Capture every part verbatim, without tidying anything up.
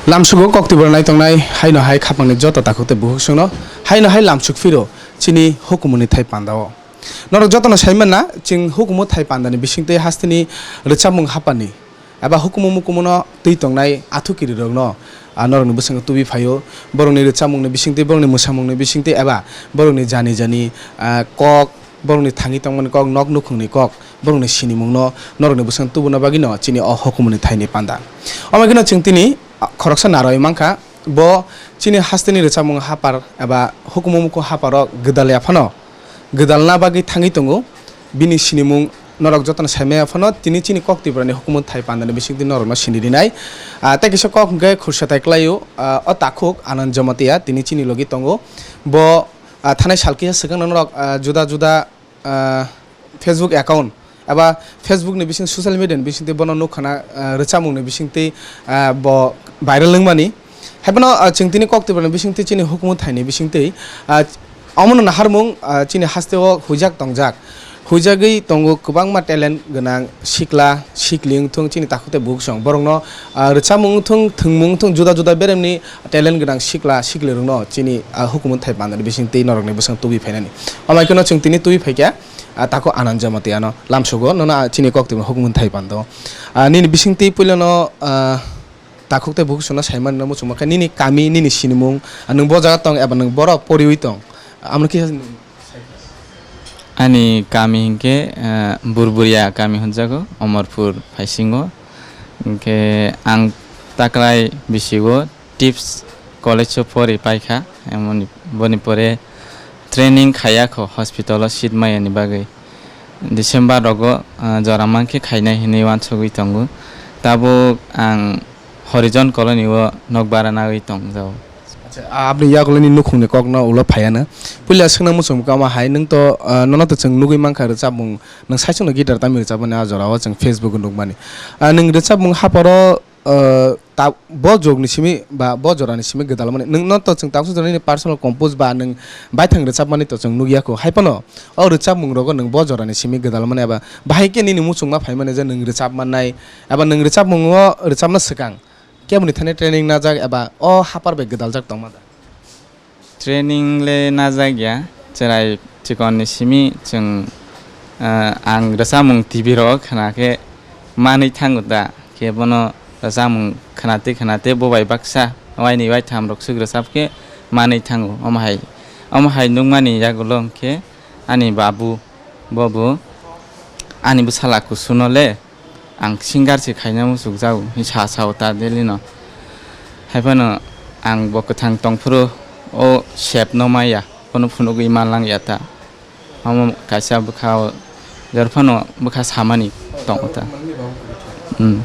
Lamsugo koktwibra naitongnai haino hai khapangni joto takhuk tei bukhuk songno haino hai lamsuk phiro chini hukumu ni thai panda o. Norok jotono sai manna chwng hukumu thai panda ni bisingtwi hasteni rwchapmung hapani eba hukumu mukumuno twi tongnai athu kirirokno, ah, norokni bwskango tubui phaio. Borokni rwchapmungni bisingtwi, borokni mwsamungni bisingtwi eba borokni jani jani, ah, kok, borokni thangwi tongmani kok, nok nukhungni kok, borokni sinimungno norokni bwskango tubuna bagwino chini o hukumuni thaini panda. Omo kheno chwng tini, ah, khoroksa narwi mankha, bo chini hasteni rwchapmung hapar eba hukumu muku haparo gwdal ya phano gwdalna bagwi thangwi tongo. Bini sinimung norok jotono sai maya phano tini chini koktwibra ni hukumu thai panda ni bisingtwi norokno sini rinai. Ah, tei kisa kok hwnkhe khursa tai kwlaio, ah, o takhuk Anand Jamatia tini chini logi tongo. Bo, ah, thanai sal kisa swkang norok, ah, juda juda, ah, Facebook account eba Facebook ni bising social media ni bisingtwi bono nukha na, ah, rwchapmung ni bisingtwi, ah, bo viral wngmani. Haiphano, ah, chwng tini koktwibra ni bisingtwi chini hukumu thai ni bisingtwi, ah, omono naharmung, ah, chini haste o huijak tongjak. Huijagwi tongo kwbangma talent gwnang sikla sikli wngthung chini takhuk tei bukhuk song. Borokno, ah, rwchapmung wngthung, thwngmung wngthung, juda juda beremni talent gwnang sikla siklirokno chini, ah, hukumu thai panda ni bisingtwi norokni bwskango tubui phainani. Omo hai kheno chwng tini tubui phaikha, ah, takhuk Anand Jamatia no lamsugo, nono, ah, chini koktwibra hukumu thai panda o. Ah, nini bisingtwi puilano, ah, takhuk tei bukhuk songno sai manna muchungma khe nini kami, nini sinimung, ah, nwng bo jaga tong eba nwng borok poriwi tong, amoni kisa. Ani kami hinkhe, eh, Burburia kami hwnjago, Omorpur phaisingo. Hinkhe ang taklai bisigo Tips College o pori paikha, emoni, boni pore training khaiya kho hospital o seat maya ni bagwi. December rogo, ah, jora mankhe khainai hinwi uansugwi tongo. Tabuk ang Horizon Colony o nok bara nagwi tongjago. Acha, ah, aboni yagulo ni nukhungni kokno ulo phaiya na. Puila swngna muchung kama hai, nwng to, ah, nono to chwng nugwi mankha rwchapmung, nwng saichungno guitar tamwi rwchapmani ah jorao chwng Facebook o nukmani. Ah, nwng rwchapmung haparo, ah, ta-, bo jokni simi ba bo jorani simi gwdalmani. Nwng no to chwng taksa jorani personal compose ba nwng baithang rwchapmani to chwng nukya kho. Haiphano o rwchapmung rogo nwng bo jorani simi gwdalmani eba bahai khe nini muchungma phaimani je nwng rwchapmannai eba nwng rwchapmungo rwchapna swkang keboni thani training najak eba o hapar bai gwdaljak tongma da? Training le najak ya, chwrai chikon ni simi chwng, ah, ang rwchapmung T V rogo khna khe manwi thango da, khe bono rwchapmung khnatwi khnatwi bo bai baksa waini waitham rok swk rwchap khe manwi thango. Omo hai, omo hai nukmani yagulo hwnkhe ani babu, bobo ani bwsala kusuno le ang singer se khaina muchukjago, sa sao ta daily no. Haiphano ang bo kwthang tongphuru o sep no maya, bono phunugwi manlang ya ta. Omo kaisa bwkha o, jorphano bwkha samani tongo ta. Hmm.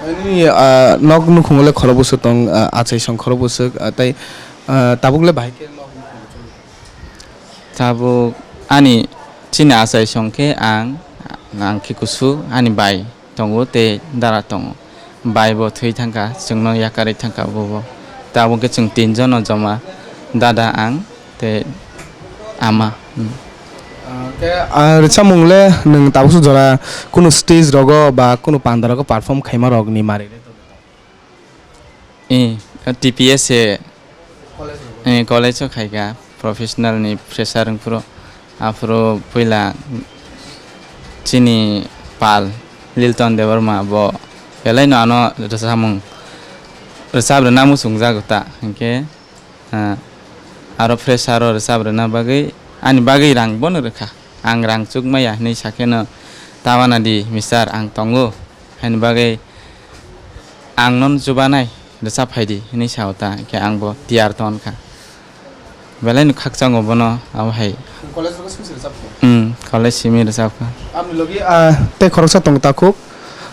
Nini, ah, nok nukhungo le khorok bwswk tong, ah, achai song khorok bwswk, ah, tei, ah, tabuk le bahai khe nok nukhungo choli? Tabuk ani chini achai song khe ang, ang khe kusu, ani bai tongo tei dara tongo. Bai bo thwi thangkha, chwngno yakarwi thangkha bobo. Tabuk khe chwng tinjono joma, dada, ang tei ama. Hmm. Ah, khe, ah, rwchapmung le nwng tabukso jora kunu stage rogo ba kunu panda rogo perform khaima rokni mari? Eh, T P S se, eh, college o khaikha, professional ni fresher wngphuru. Aphuru puila chini pal Lilton Debbarma bo belai no ano rwchapmung rwchap rwna muchungjago ta, hinkhe, ah, aro fresher o rwchap rwna bagwi ani bagwi rang bono rwkha. Ang rang chukmaya hinwi sakheno, "Tabana di, mister, ang tongo," haini bagwi, "Ang nono chubanai, rwchap phaidi," hinwi sao ta, hinkhe ang bo tiyar tonkha. Belai no khakchango bono, abo hai. College rogo simi se rwchapkha? Hmm, college simi rwchapkha. Aboni logi, ah, tei khoroksa tongo takhuk,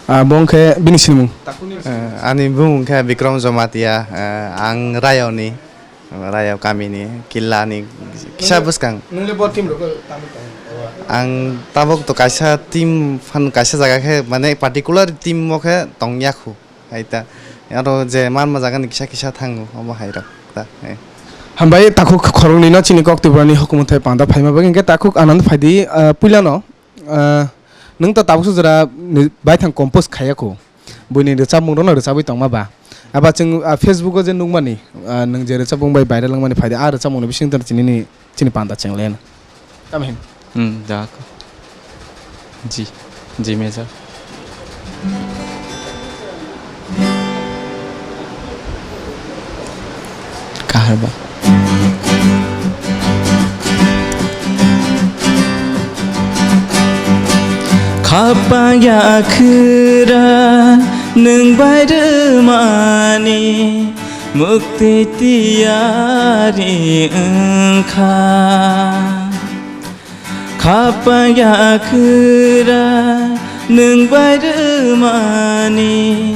ah, bo wngkhe bini sinimung. Takhukni sinimung. Eh, ani bumung khe Bikram Jamatia, eh, ang Rayoni. Raya kamini, killa ni kisa bwskang. Nwng le bo team rok tamo tong? Ang tabuk to kaisa team phan kaisa jaga khe, mane particular team o khe tong ya khu. Hai ta. Aro je man ma jaga ni kisa kisa thango, omo hai rok ta. Hai. Hambai takhuk khoroknwi no chini kok Tripura ni hukumu thai panda phaima bagwi hwnkhe takhuk Anand phaidi, ah, puila no. Ah, nwng to tabukso jora ni baithang compose khaiya kho. Buini rwchapmung rokno rwchabwi tongma ba. Aba chwng, ah, Facebook o je nukmani, ah, nwng je rwchapmung bai viral wngmani phaidi, ah, rwchapmungni bisingtwi chini, chini panda chenglen. Tamo hin? Hmm, da. Ji, ji, Major. Kahar ba. Khapang ya khwra nwng bai rwmani, mukti tiyari wngkha. Khapang ya khwra nwng bai rwmani,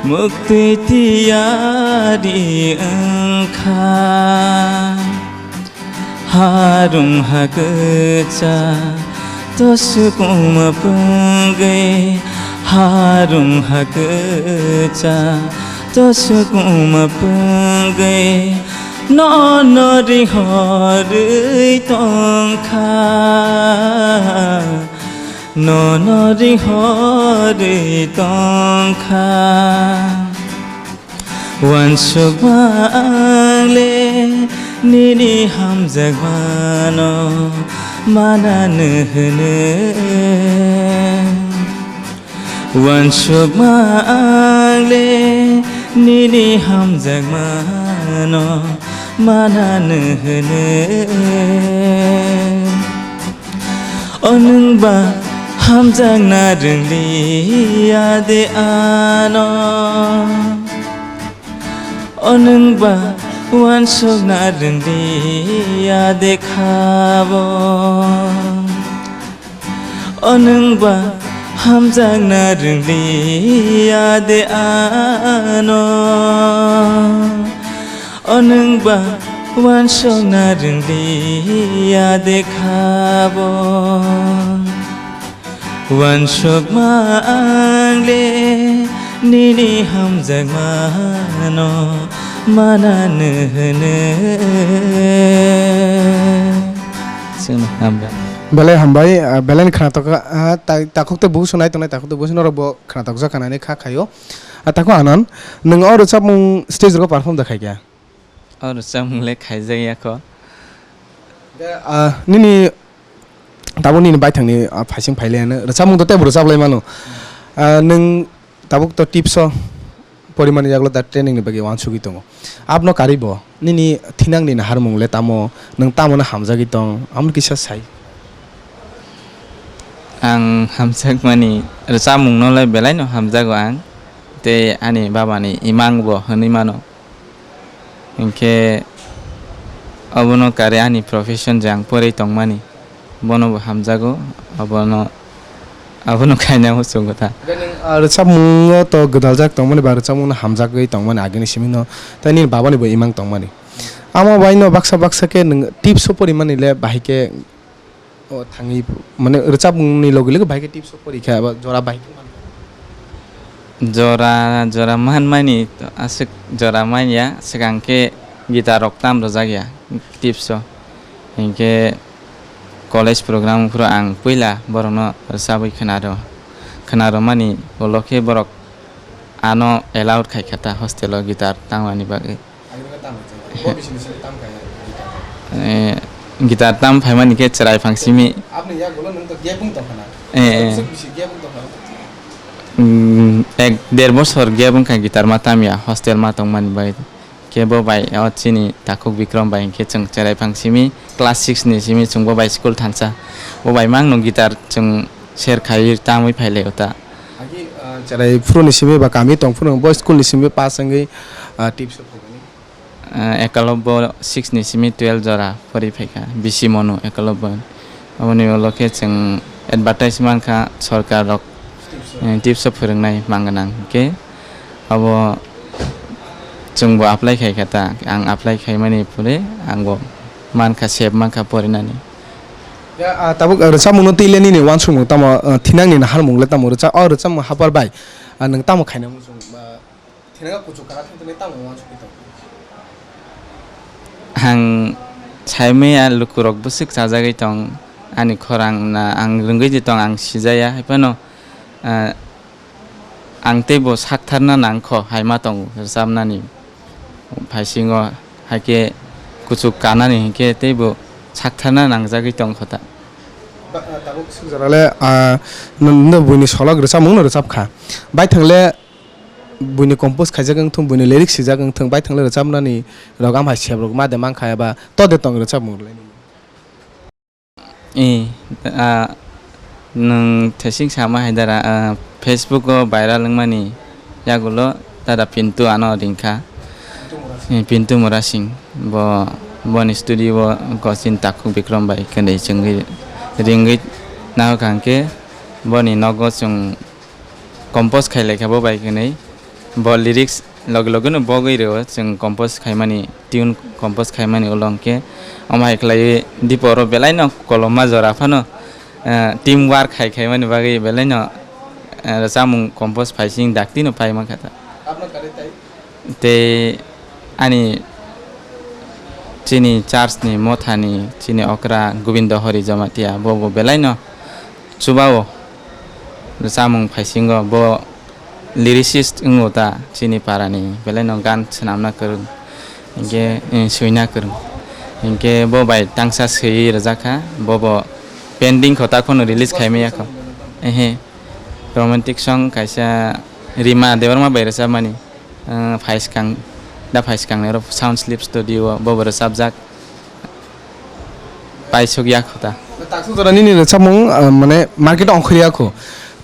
mukti tiyari wngkha. Harung hakcha to sukuma pungwi, harung hakcha to sukuma pungwi, nono ri horwi tongkha, nono ri horwi tongkha. Uansukma ang le nini hamjakmano mananw hwnw. Uansukma ang le nini hamjakmano mananw hwnw. O nwng ba hamjakna rwngliya de ano. O nwng ba uansukna rwngliya de khabo. O nwng ba hamjakna rwngliya de ano. O nwng ba uansukna rwngliya de khabo. Uansukma ang le nini hamjakmano mananw hwnw. Chwngno hambai. Belai hambai, ah, belai ni khwnatok, ah, ta-, takhuk tei bukhuk swnai tongnai, takhuk tei bukhuk norok bo khwnatok jak khanani kha khaio. Ah, takhuk Anand, nwng o rwchapmung stage rogo perform da khai kha? O rwchapmung le khaijak ya kho. Ah, nini tabuk nini baithangni, ah, phaising phailaiano rwchapmung to teibo rwchaplai mano. Ah, nwng tabuk to tips o porimani yagulo da training ni bagwi uansugwi tongo. Abno karwi bo nini thinangni naharmung le tamo, nwng tamo no hamjagwi tong, amo kisa sai. Ang hamjakmani rwchapmung no le belai no hamjago ang, tei ani baba ni imang bo hwnwi mano. Hinkhe obono karwi ani profession je ang pori tongmani, bono bo hamjago, abono, abono khaina muchungo ta. Hwnkhe nwng, ah, rwchapmungo to gwdaljak tongmani ba rwchapmungno hamjagwi tongmani agini simi no, tei nini babani bo imang tongmani. Amo baino baksa baksa khe nwng tips o porimani le bahai khe O thangwi phu-, mane rwchapmungni logi logi bahai khe tips o pori kha, aba jora bahai khe man kha. Jora, jora manmani to aswk jora manya, swkang khe guitar rok tam rwjak ya tips o. Hinkhe college program phuru ang puila borokno rwchabwi khwnaro, khwnarwmani ulo khe borok ano allowed khai kha ta hostel o guitar tangmani bagwi. Agini khe tamo chwng. Bo bisini simi tam kaya guitar. Eh, guitar tam phaimani khe chwrai phang simi. Aboni yagulo nwng to gap wng tongkha na? Eh, eh. Bwswk bisi gap wng tongkha? Mm, ek der bosor gap wngkha guitar ma tam ya, hostel ma tongmani bai. Khe bo bai o chini takhuk Bikrom bai hinkhe chwng chwrai phang simi class six ni simi chwng bo bai school thansa. Bo bai mangno guitar chwng ser khai tamwi phai lai o ta. Agi, ah, chwrai phuru ni simi ba kami tong phuru bo school ni simi pass wngwi, ah, tips o phai mani. Ah, Ekalobbo six ni simi twelve jora pori phaikha, bisi monu Ekalobbo. Aboni ulo khe chwng advertise mankha, sorkar rok, eh, tips o phwrwngnai mang gwnang khe abo chwngbo apply khaikha ta, ang apply khaimani pore angbo mankha, sep mankha porinani. Ya, ah, tabuk, ah, rwchapmungno twi le nini uansukmung tamo, ah, thinangni naharmung le tamo rwchap, o rwchapmung hapar bai, ah, nwng tamo khaina muchung, ah, Thinangno kuchuk kana thang thangwi tamo uansugwi tong? Ang saimaya lukurok bwswk chajagwi tong, ani khorang na ang rwngwi di tong, ang sijaya, hai phano, ah, Ang teibo saktharna nangkho, haima tongo rwchapnani phaisingo, haikhe kuchuk kanani hinkhe teibo saktharna nangjagwi tongkho ta. Ba-, tabuk swk jorale, ah, nw-, nw buini solok rwchapmungno rwchapkha. Baithangle buini compose khaijak wngthung, buini lyrics swijak wngthung, baithangle rwchapnani rok amhai sebrok ma de mankha eba to de tong rwchapmung rwlainani? Eh, ah, nwng thesing sama hai dara, ah, Facebook o viral wngmani yagulo dada Pintu ano ringkha. Eh, Pintu Murasing. Bo, boni studio o Gostin Takhuk Bikrom bai kwnwi chwngwi ringwi naho kha hwnkhe boni nogo chwng compose khai laikha bo bai kwnwi. Bo lyrics logi logi no bogwi rwo, chwng compose khaimani, tune compose khaimani ulo hwnkhe omo hai khlaiwi Dipo oro belai no koloma jora phano, eh, team work khai khaimani bagwi belai no, eh, rwchapmung compose phaising dakti no phai mankha ta. Tei ani chini church ni mothani chini okra Gobindo Hori Jamatia bo bo belai no chubao rwchapmung phaisingo bo lyricist wngo ta chini parani belai no gan swnamna kwrwng hinkhe, eh, swina kwrwng hinkhe bo bai tangsa swiwi rwjakha bo bo pending kho ta khwno release khaimaya kho. Ehe, romantic song kaisa Rima Debbarma bai rwchapmani. Ah, phaiskang, da phaiskang ni oro Sound Sleep Studio o bobo rwchapjak. Paisuk ya kho ta. Takhuk jora nini rwchapmung, ah, mane market o ongkhorya kho.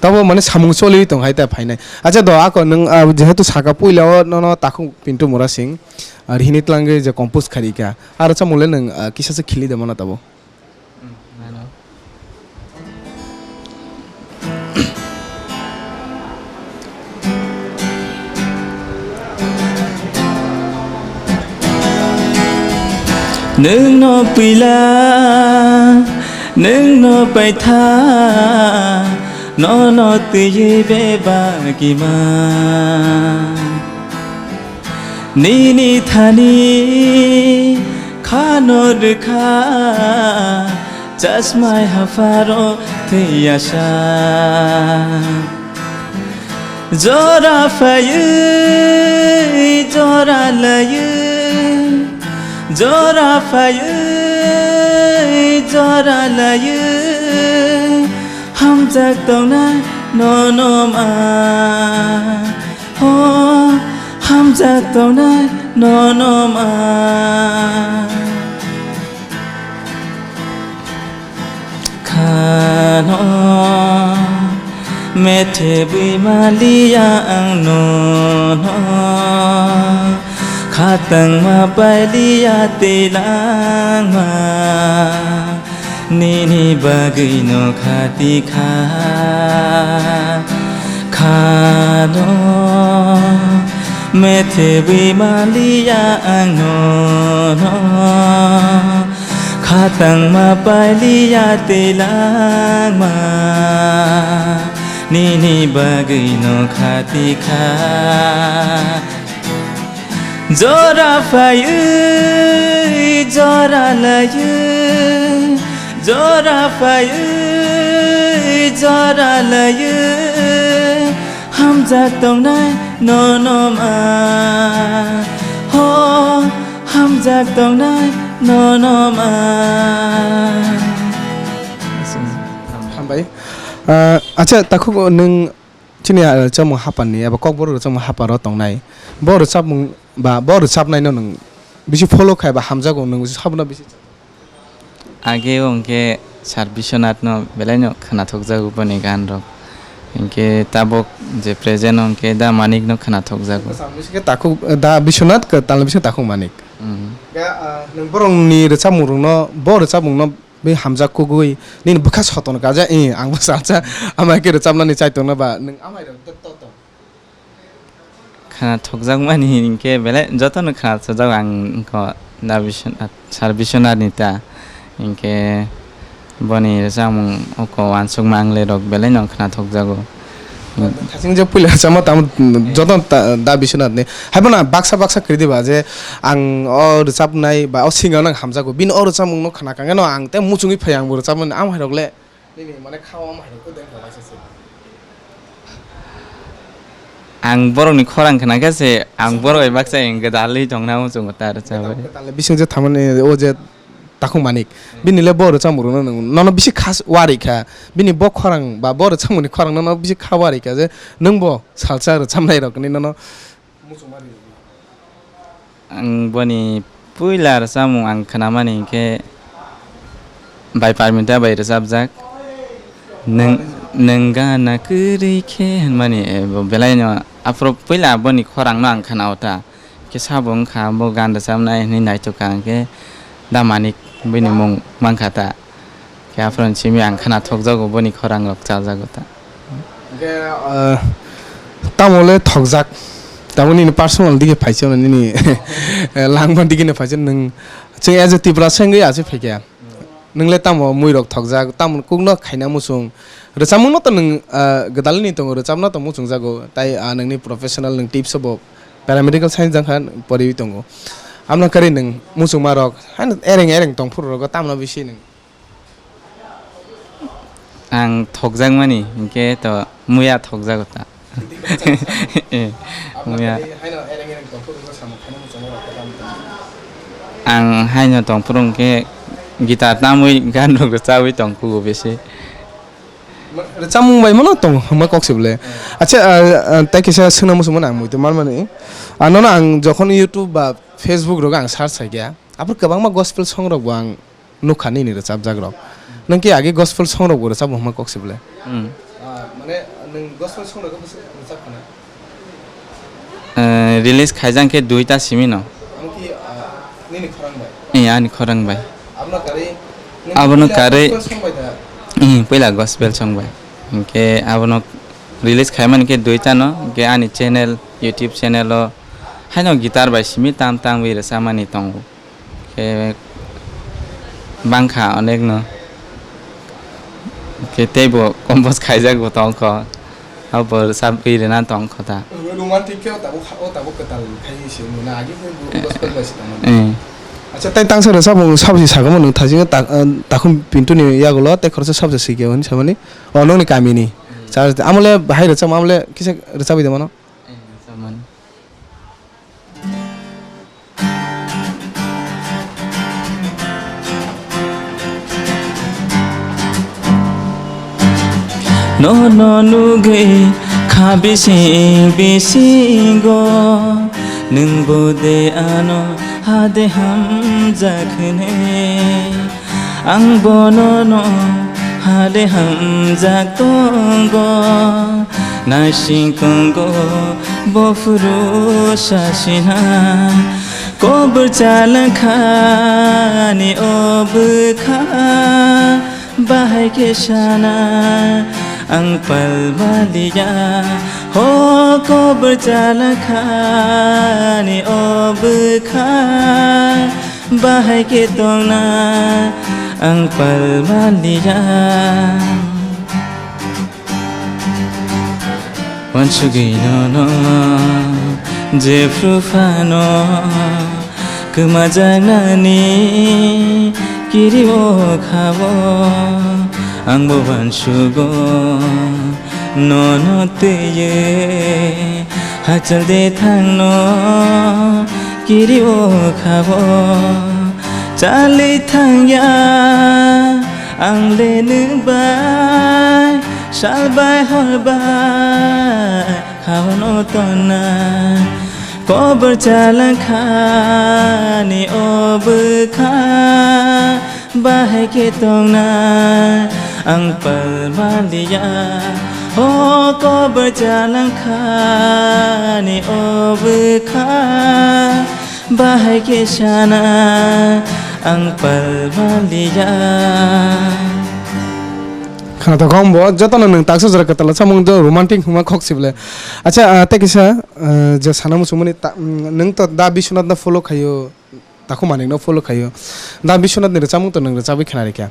Tabo mane samung choli tong hai ta phainai. Acha do ako nwng, ah, jehetu saka puila o nono takhuk Pintu Murasing, ah, hini twlangwi je compose kharika. Aro chamung le nwng, ah, kisa se khili de mano tabo. Nwngno puila, nwngno paitha, nono twiwi bebak ima. Nini thani khano rwkha, chasmai hapharo twi asa. Jora phaiwi jora laiwi, jora phaiwi jora laiwi, hamjak tongnai nono ma. O hamjak tongnai nono ma. Khano methe bui maliya ang nono, khatang ma pailiya tilangma. Nini bagwi no khati kha, khano methe bui maliya ang nono, khatang ma pailiya tilangma. Nini bagwi no khati kha. Jora phaiwi jora laiwi, jora phaiwi jora laiwi, hamjak tongnai nono ma. Ho, hamjak tongnai nono ma. Hambai. Ah, acha, takhuk nwng chini, ah, rwchapmung haphar ni eba kokborok rwchapmung haphar o tongnai. Bo rwchapmung ba bo rwchapnai no nwng bisi follow khai ba hamjago nwng sabno bisi. Age o hwnkhe Sir Biswanath no belai no khwnathokjago boni gan rok. Hinkhe tabok je present o hwnkhe Da Manik no khwnathokjago. Ang bisi khe takhuk Da Biswanath, talni bisi takhuk Manik. Mhm. Ya, ah, nwng borok ni rwchapmung rok no, bo rwchapmung no Bai hamjak kugui nini bwkha soton kaja, eh, ang bo salsa amai khe rwchapnani chai tongna ba nwng amai rok to, to, to. Khwnathokjakmani hinkhe belai jotono khwnathokjago ang wngkha Da Biswanath, Sir Biswanath ni ta hinkhe boni rwchapmung oko uansukma ang le rok belai no khwnathokjago. Thasing je puila sama tamo joto ta-, Da Biswanath ni. Haibo na baksa baksa kwrwi diba je ang o rwchapnai ba o singer nang hamjago. Bini o rwchapmung no khna kangeno ang te muchungwi phai ang bo rwchapmani. Am hai rok le nini mane khao am hai rok to den rok kaisa se. Ang borokni khorang khna khe se, ang borok bai baksa ang gwdalwi tongna muchungo ta rwchapwi. Kwtal, kwtal bising je thamani o je Takhuk Manik, bini le bo rwchapmung rwno nwng, nono bisi khas warwi kha, bini bo khorang ba bo rwchapmungni khorang nono bisi kha warwi kha je nwng bo salsa rwchapnai rok hinwi nono muchungma rw. Ang boni puila rwchapmung ang khnamani hinkhe bai Parmita bai rwchapjak. Nwng, nwng gana kwrwi khe hwnmani, eh, bo belaino aphuru puila boni khorangno ang khnao ta. Khe sabo wngkha bo gan rwchapnai hwnwi naitokha hinkhe da Manik bini mung mankha ta. Khe aphuru simi ang khna thokjago boni khorang rok chaljago ta. Hingke, ah, tamo le thokjak, tamo nini personal dige phaisano nini langma dige no phaisano nwng chwng as a Tiprasa wngwi achi phaikha. Nwng le tamo mui rok thokjak, tamo kuk no khaina muchung, rwchapmung no to nwng, ah, gwdalini tongo, rwchapna to muchung jago, tai, ah, nwngni professional nwng tips bo paramedical science jang kha poriwi tongo. Amno kwrwi nwng muchungma rok haino ereng ereng tongphuru rogo tamno bisi nwng. Ang thokjakmani, hinkhe to muya thokjago ta. Eh, muya. Ang haino tongphuru hinkhe guitar tamwi gan rok rwchabwi tongkhugo bisi. Rwchapmung bai mano tong hwnma kok se bwle. Acha, ah, ah, tei kisa swngna muchungmani ang muitu manmani. Ah, nono ang jokhon YouTube ba Facebook rogo ang search khaikha, aphuru kwbangma gospel song rok bo ang nukha nini rwchapjak rok. Nwng khe age gospel song rok bo rwchapmung hwnma kok se bwle. Hmm. Ah, mane nwng gospel song rok bwswk rwchap khana? Eh, release khaijak khe duita simi no. Amo khe, ah, nini khorang bai? Eh, ani khorang bai. Abono karwi, nini Abono puila karwi, gospel song bai da? Hmm, puila gospel song bai. Hinkhe abono release khaimani khe duita no, hinkhe ani channel, YouTube channel o haino guitar bai simi tam tam wi rwchapmani tongo. Khe bangkha onekno. Khe teibo compose khaijak bo tongkho. Abo rwchapwi rwna tongkho ta. Romantic khe o tabuk kha-, o tabuk kwtal khai se mano, agi khe gospel bai se tongmani. Eh. Acha, tei tangsa rwchapmung sabsi sagamo nwng thajingo ta-, eh, Takhuk Pintu ni yagulo tei khoroksa sabse sikya hwnwi samani. O nokni kamini. Amole bahai rwchapma amole kisa rwchapwi de mano. Eh, rwchapmani. Nono nugwi kha bising bisingo, nwngbo de ano hade hamjak hwnwi. Ang bono no hade hamjak tongo, naising tongo bophuru sasina. Kobor chalangkha ni o bwkha, bahai khe sana ang palmaliya. Ho kobor chalangkha ni o bwkha, bahai khe tongna ang palmaliya. Wansugwi nono jephru phano kwmajaknani kiri o khabo, angbo wansugo nono twiwi hachal de thangno kiri o khabo. Chali thangya ang le nwng bai, sal bai hor bai khaono tonna. Kobor chalangkha ni o bwkha, bahai khe tongna ang palmaliya. O kobor chalangkha ni o bwkha, bahai khe sana ang palmaliya. Khana to khombo jotono nwng taksa jora kwtal samung do romantic hwnma khok sible. Acha, ah, tei kisa, ah, je sana muchungmani ta-, mm, nwng to da Biswanath no follow khaio. Takhuk Manik no follow khaio. Da Biswanath ni rwchapmung to nwng rwchapwi khna rikha.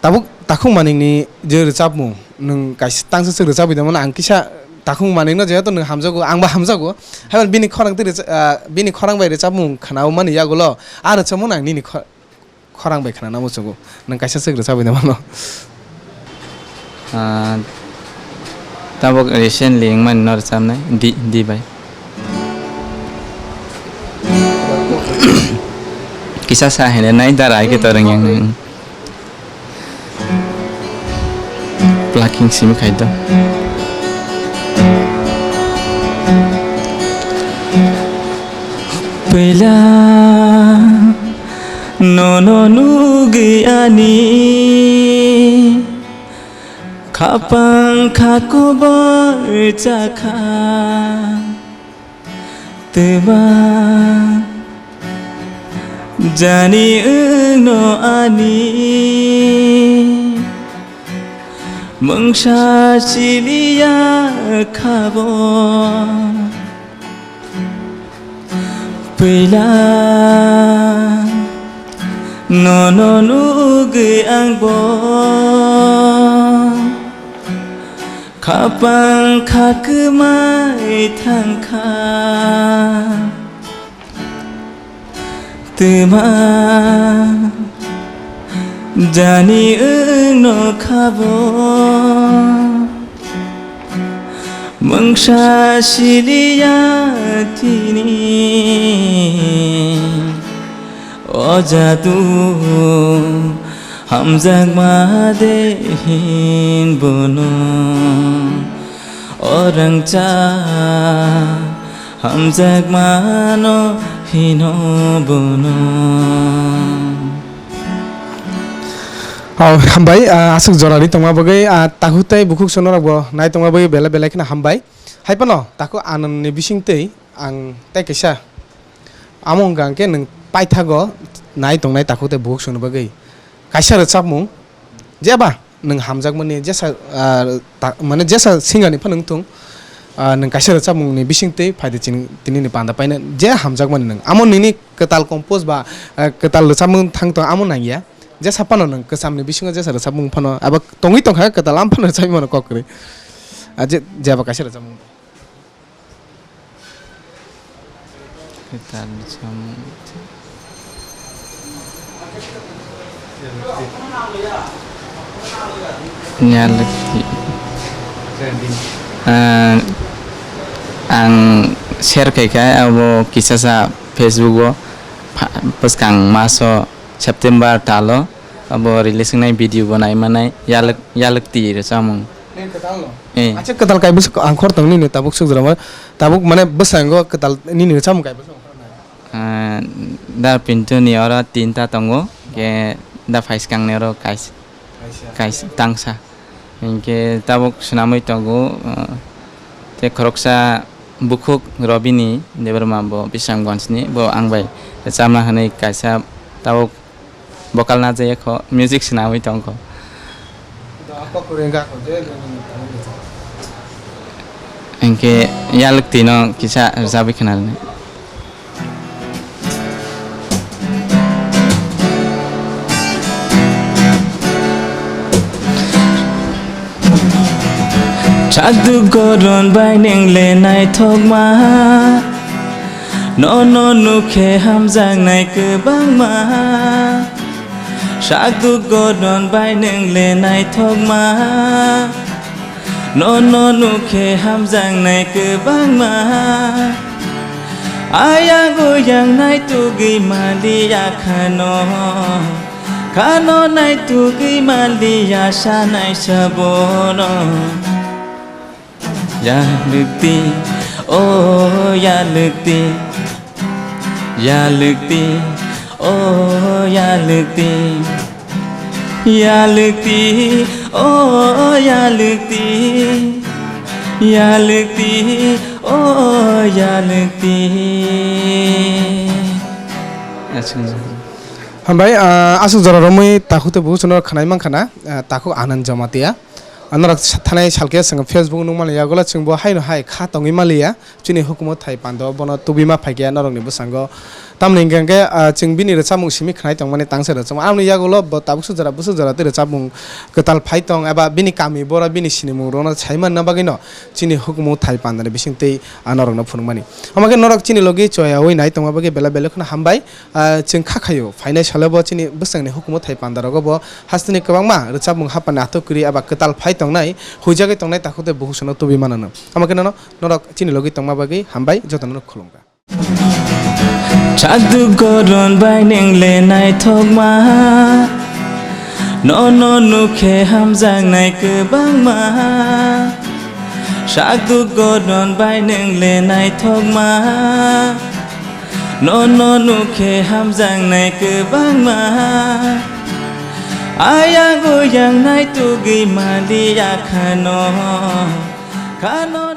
Tabuk Takhuk Manik ni je rwchapmung nwng kaisa tangsa swk rwchapwi tongmani ang kisa Takhuk Manik no jehetu nwng hamjago, ang bo hamjago. Haiban bini khorang twi rwcha-, ah, bini khorang bai rwchapmung khnaui mani yagulo a rwchapmung no ang nini kho-, khorang bai khnana muchungo. Nwng kaisa swk rwchapwi tongmano. Ah, Tabuk recently wngmani no rwchabnai di, di bai. Kisa sa hene nai dara ai khe to rwng yang nai. Plucking simi khai to. Puila nono nugwi ani khapang kha kubui chakha. Twma jani wngno ani mungsa siliya khabo. Puila nono nugwi angbo khapang kha kwmai thangkha. Twma jani wngno khabo mungsa siliya tini. O jadu hamjakma de hin bono, o rangcha hamjakmano hino bono. Oh, hambai, ah, aswk jorani tongma bagwi, ah, takhuk tei bukhuk sonorokbo nai tongma bagwi belai belai kheno hambai. Hai phano takhuk Anandni bisingtwi ang tei kaisa amo wngkha hwnkhe nwng paithago nai tongnai takhuk tei bukhuk songni bagwi kaisa rwchapmung, jeba nwng hamjakmani jesa, ah, ta-, mane jesa singerni phano wngthung, ah, nwng kaisa rwchapmungni bisingtwi phaidi chini, tinini panda paina je hamjakmani nwng. Amo nini kwtal compose ba, ah, kwtal rwchapmung thangtong amo nangya. Jesa phano nwng kwchamni bisingo jesa rwchapmung phano abo tongwi tongkha kwtal, am phano rwchapmano kok kwrwi. Ah, je, jeba kaisa rwchapmung. Kwtal rwchapmung. Yalwkti. Ah, ang share khaikha abo kisasa Facebook o pha-, bwskang maso September talo abo release wngnai video bo nai manai yalwk-, yalwkti rwchapmung. Nini kwtal no? Eh. Acha kwtal kai bwswk ang khor tong nini tabuk suk jora ma, tabuk mane bwskango kwtal nini rwchapmung kai bwswk ang khor nai. Ah, da Pintu ni oro tinta tongo, ke da phaiskang ni oro kais-, kaisa. Kais-, tangsa. Hinkhe tabuk swnamwi tongo, ah, tei khoroksa bukhuk Robini Debbarma bo Bisramganj ni, bo ang bai rwchapna hwnwi kaisa tabuk vocal najaya kho, music swnamwi tong kho. Hinkhe yalwk twi no kisa rwchapwi khna rwni. Chakduk goron bai nwng le naithokma, nono nukhe hamjaknai kwbangma. Chakduk goron bai nwng le naithokma, nono nukhe hamjaknai kwbangma. Ayang oyang naitugwi maliya khano, khano naitugwi maliya sanai sabono. Yalwkti, o yalwkti, yalwkti, o yalwkti, yalwkti, o yalwkti, yalwkti, o yalwkti. Hambai, ah, aswk jora romwi takhuk tei bukhuk chwngno khwnai mankha na, ah, takhuk Anand Jamatia. Norok sa-, thanai salkhe chwng Facebook nukmani yagulo chwngbo haino hai kha tongwi maliya. Chini hukumu thai pando bono tubima phaikhe norokni bwskango. Tamni hwnkhe, ah, chwng bini rwchapmung simi khwnai tongmani tangsa rwchapmung. Aboni yagulo bo tabuk suk jora, bwswk jora tei rwchapmung kwtal phai tong eba bini kami boro bini sinimung rokno sai manna bagwino chini hukumu thai pandani bisingtwi, ah, norokno phunukmani. Omo khe norok chini logi choyaui nai tongma bagwi belai belai kheno hambai. Ah, chwng kha khaio, phainai salo bo chini bwskangni hukumu thai panda rogo bo hasteni kwbangma rwchapmung haphani atok kwrwi eba kwtal phai tongnai, huijagwi tongnai takhuk tei bukhuk sano tubui manano. Omo khe nono norok chini logi tongma bagwi hambai, jotono khulumkha. Chakduk goron bai nwng le naithokma, nono nukhe hamjaknai kwbangma. Chakduk goron bai nwng le naithokma, nono nukhe hamjaknai kwbangma. Ayang uyang naitugwi maliya khano, khano.